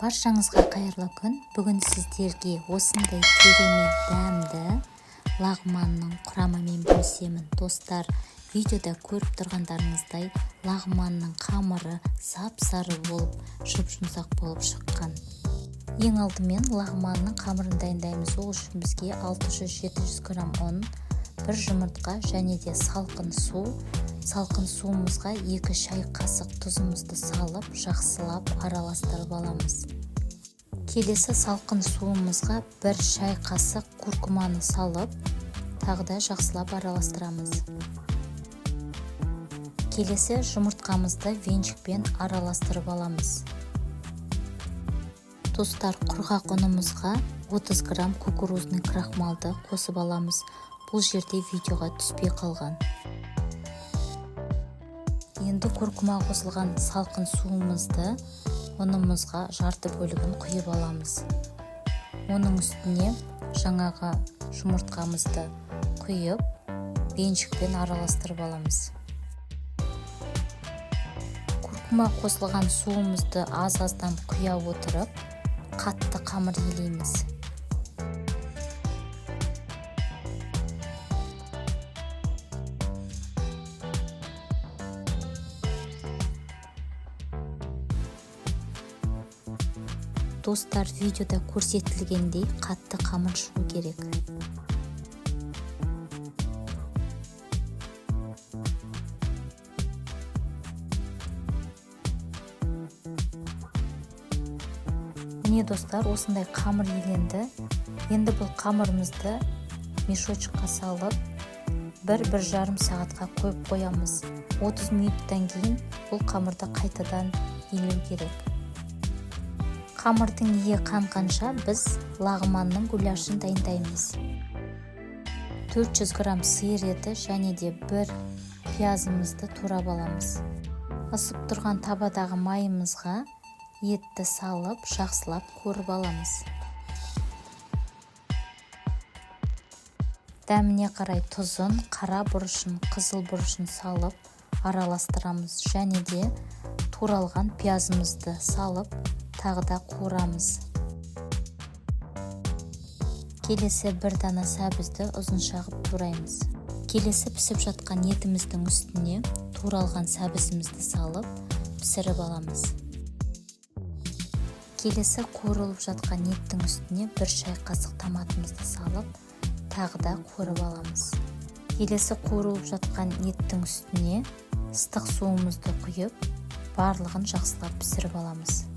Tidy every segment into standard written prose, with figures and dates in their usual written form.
Баршаңызға қайырлы күн! Бүгін сіздерге осындай керемет дәмді лағманның құрамымен бөлісемін. Достар, видеода көріп тұрғандарыңыздай, лағманның қамыры сап-сары болып, жұп-жұмсақ болып шыққан. Ең алдымен лағманның қамырын дайындаймыз. Ол үшін бізге 600-700 грамм ұн, бір жұмыртқа және де салқын су. Салқын суымызға 2 шай қасық тұзымызды салып, жақсылап араластырып аламыз. Келесі салқын суымызға 1 шай қасық куркуманы салып, тағы да жақсылап араластырамыз. Келесі жұмыртқамызды венчикпен араластырып аламыз. Достар, құрғақ ұнымызға 30 грамм кукурузный крахмалды қосып аламыз. Бұл жерде видеоға түспей қалған. Енді куркума қосылған салқын суымызды ұнымызға жарты бөлігін құйып аламыз. Оның үстіне жаңағы жұмыртқамызды құйып, венчикпен араластырып аламыз. Куркума қосылған суымызды аз-аздан құя отырып, қатты қамыр илейміз. Достар, видеода көрсетілгендей қатты қамыр шығу керек. Міне, достар, осындай қамыр иленді. Енді бұл қамырымызды мешочкқа салып, 1-1,5 сағатқа қойып қоямыз. 30 минуттан кейін бұл қамырды қайтадан илеу керек. Қамырдың иі қанғанша біз лағманның гуляшын дайындаймыз. 400 грамм сиыр еті және де бір пиязымызды турап аламыз. Ысып тұрған табадағы майымызға етті салып, жақсылап қуырып аламыз. Дәміне қарай тұзын, қара бұрышын, қызыл бұрышын салып араластырамыз және де туралған пиязымызды салып, тағы да қуырамыз. Келесі бір дана сәбізді ұзынша қып тураймыз. Келесі пісіп жатқан етіміздің үстіне туралған сәбізімізді салып, пісіріп аламыз. Келесі қуырылып жатқан еттің үстіне бір шай қасық томатымызды салып, тағы да қуырып аламыз. Келесі қуырылып жатқан еттің үстіне ыстық суымызды құйып, барлығын жақсылап пісіріп аламыз.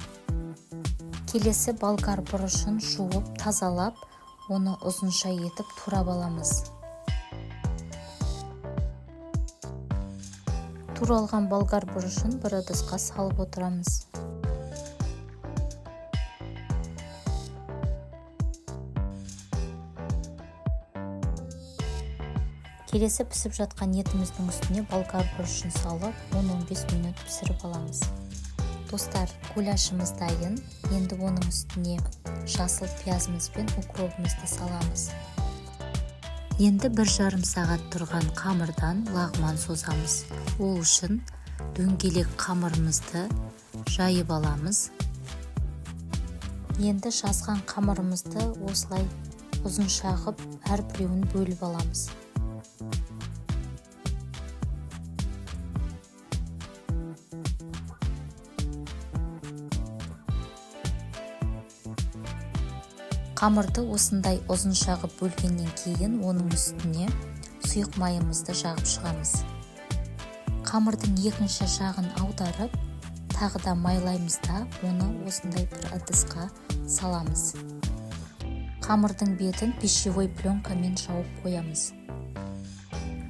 Келесі болгар бұрышын жуып, тазалап, оны ұзынша етіп турап аламыз. Туралған болгар бұрышын бір ыдысқа салып отырамыз. Келесі пісіп жатқан етіміздің үстіне болгар бұрышын салып, 10-15 минут пісіріп аламыз. Достар, гуляшымыз дайын. Енді оның үстіне жасыл пиязымыз бен укробымызды саламыз. Енді 1,5 сағат тұрған қамырдан лағман созамыз. Ол үшін дөңгелек қамырымызды жайып аламыз. Енді жазған қамырымызды осылай ұзынша қып, әрбіреуін бөліп аламыз. Қамырды осындай ұзынша қып бөлгеннен кейін оның үстіне сұйық майымызды жағып шығамыз. Қамырдың екінші жағын аударып, тағы да майлаймыз да, оны осындай бір ыдысқа саламыз. Қамырдың бетін пищевой пленкамен жауып қоямыз.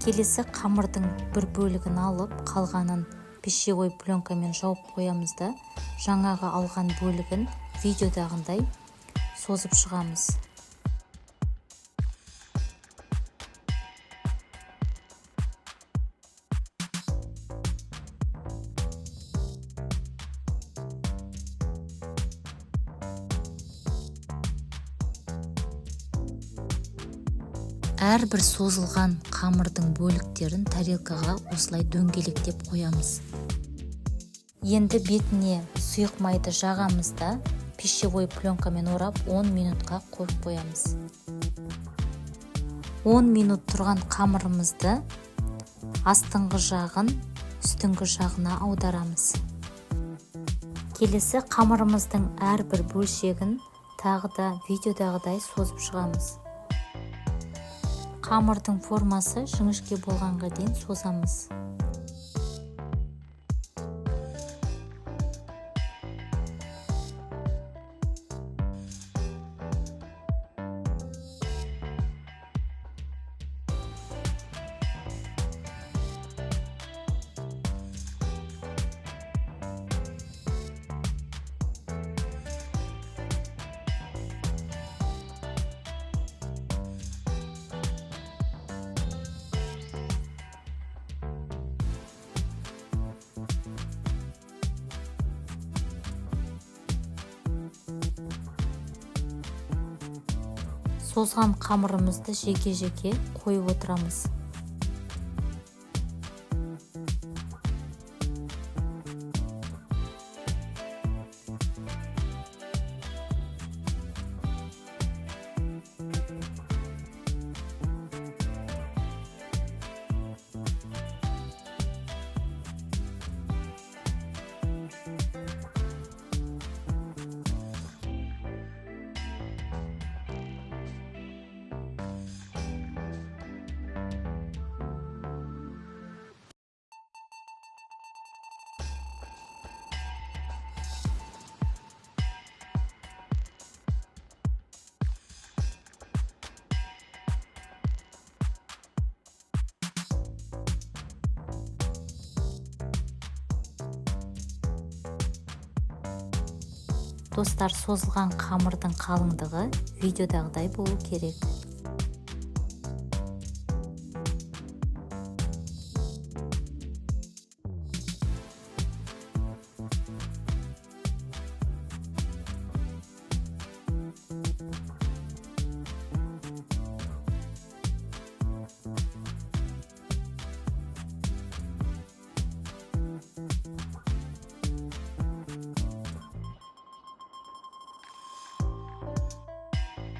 Келесі қамырдың бір бөлігін алып, қалғанын пищевой пленкамен жауып қоямыз да, жаңағы алған бөлігін видеодағындай созып шығамыз. Әрбір созылған қамырдың бөліктерін тарелкаға осылай дөңгелектеп қоямыз. Енді бетіне сұйық майды жағамыз да, Пищевой пленкамен орап, 10 минутқа қойып қоямыз. 10 минут тұрған қамырымызды астыңғы жағын үстіңгі жағына аударамыз. Келесі қамырымыздың әрбір бөлшегін тағы да видеодағыдай созып шығамыз. Қамырдың формасы жіңішке болғанға дейін созамыз. Созған қамырымызды жеке-жеке қойып отырамыз. Достар, созылған қамырдың қалыңдығы видеодағыдай болу керек.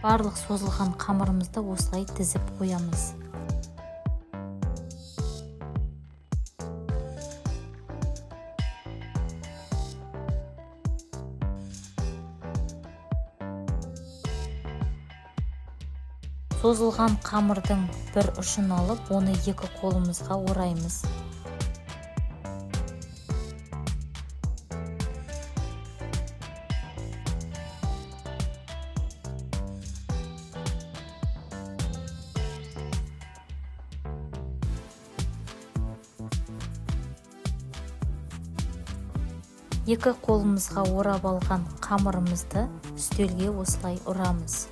Барлық созылған қамырымызды осылай тізіп қоямыз. Созылған қамырдың бір ұшын алып, оны екі қолымызға ораймыз. Екі қолымызға орап алған қамырымызды үстелге осылай ұрамыз.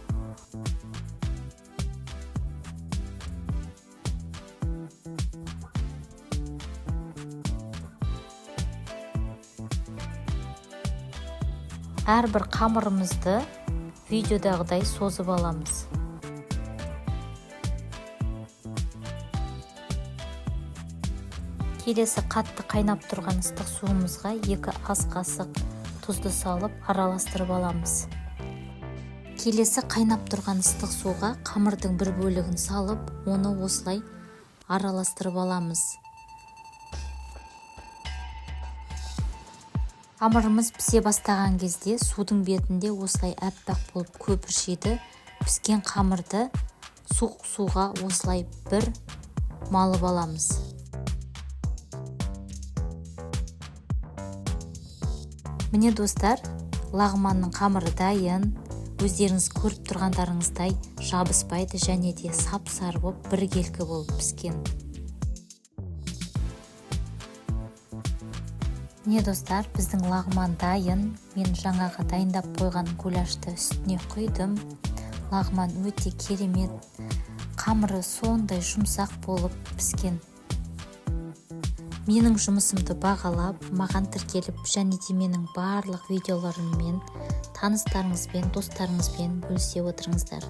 Әрбір қамырымызды видеодағыдай созып аламыз. Келесі қатты қайнап тұрған ыстық суымызға 2 ас қасық тұзды салып араластырып аламыз. Келесі қайнап тұрған ыстық суға қамырдың бір бөлігін салып, оны осылай араластырып аламыз. Қамырымыз пісе бастаған кезде судың бетінде осылай аппақ болып көпіршеді. Піскен қамырды суық суға осылай бір малып аламыз. Міне достар, лағманның қамыры дайын. Өздеріңіз көріп тұрғандарыңыздай жабыспайды және де сап-сары болып біркелкі болып піскен. Міне достар, біздің лағман дайын. Мен жаңағы дайындап қойған гуляшты үстіне құйдым. Лағман өте керемет, қамыры сондай жұмсақ болып піскен. Менің жұмысымды бағалап, маған тіркеліп және де менің барлық видеоларыммен таныстарыңызбен, достарыңызбен бөлісе отырыңыздар.